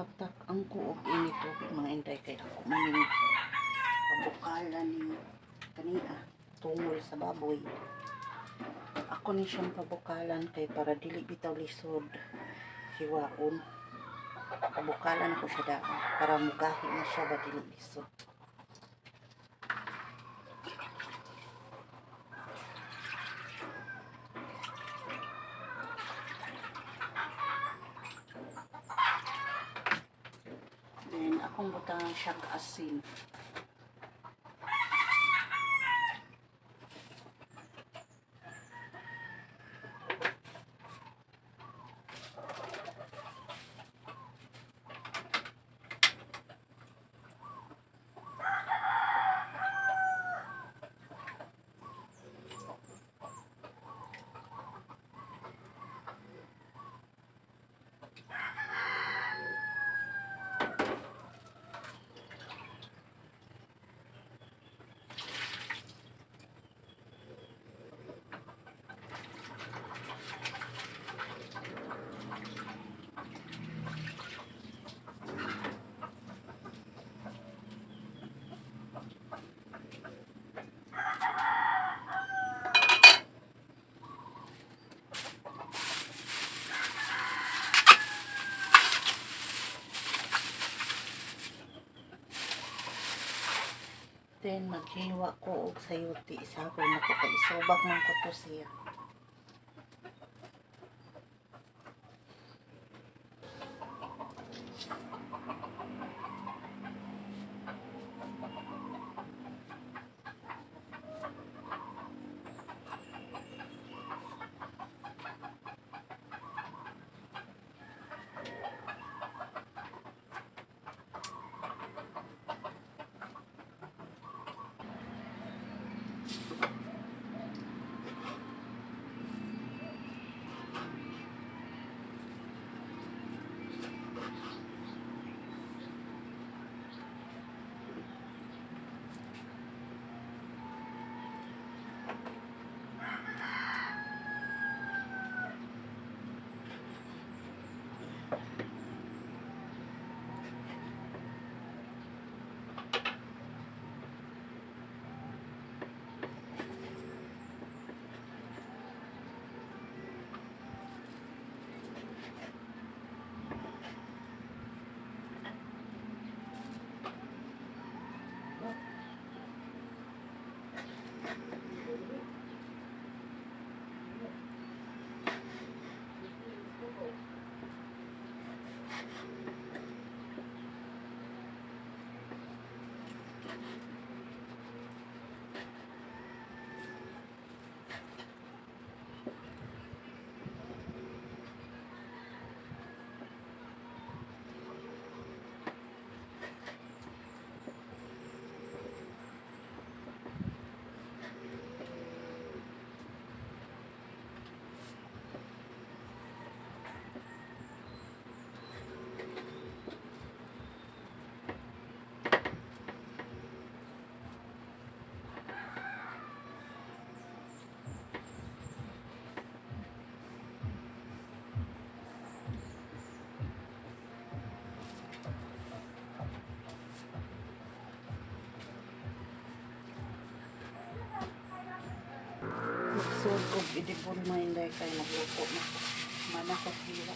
Magtak-ang ko og init tubig, mga inday, kay ako man ning pabukalan ni kania tungol sa baboy. Ako ni siyang pabukalan kay para dili bitaw lisod hiwaon. Pabukalan ako siya daan para mugahi na siya ba, dili lisod. Then akong butangan siya asin. Then maghiwa ko og sayuti, isagol na ko kay isubak man ko to siya. Magsuod kog edible, mga inday, kay nagluto na ko. Mana ko hiwa.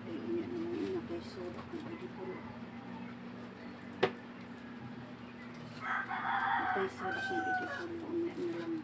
Ay, unya naman ina kay suod akong edible. Kay suod akong edible, unya na lang.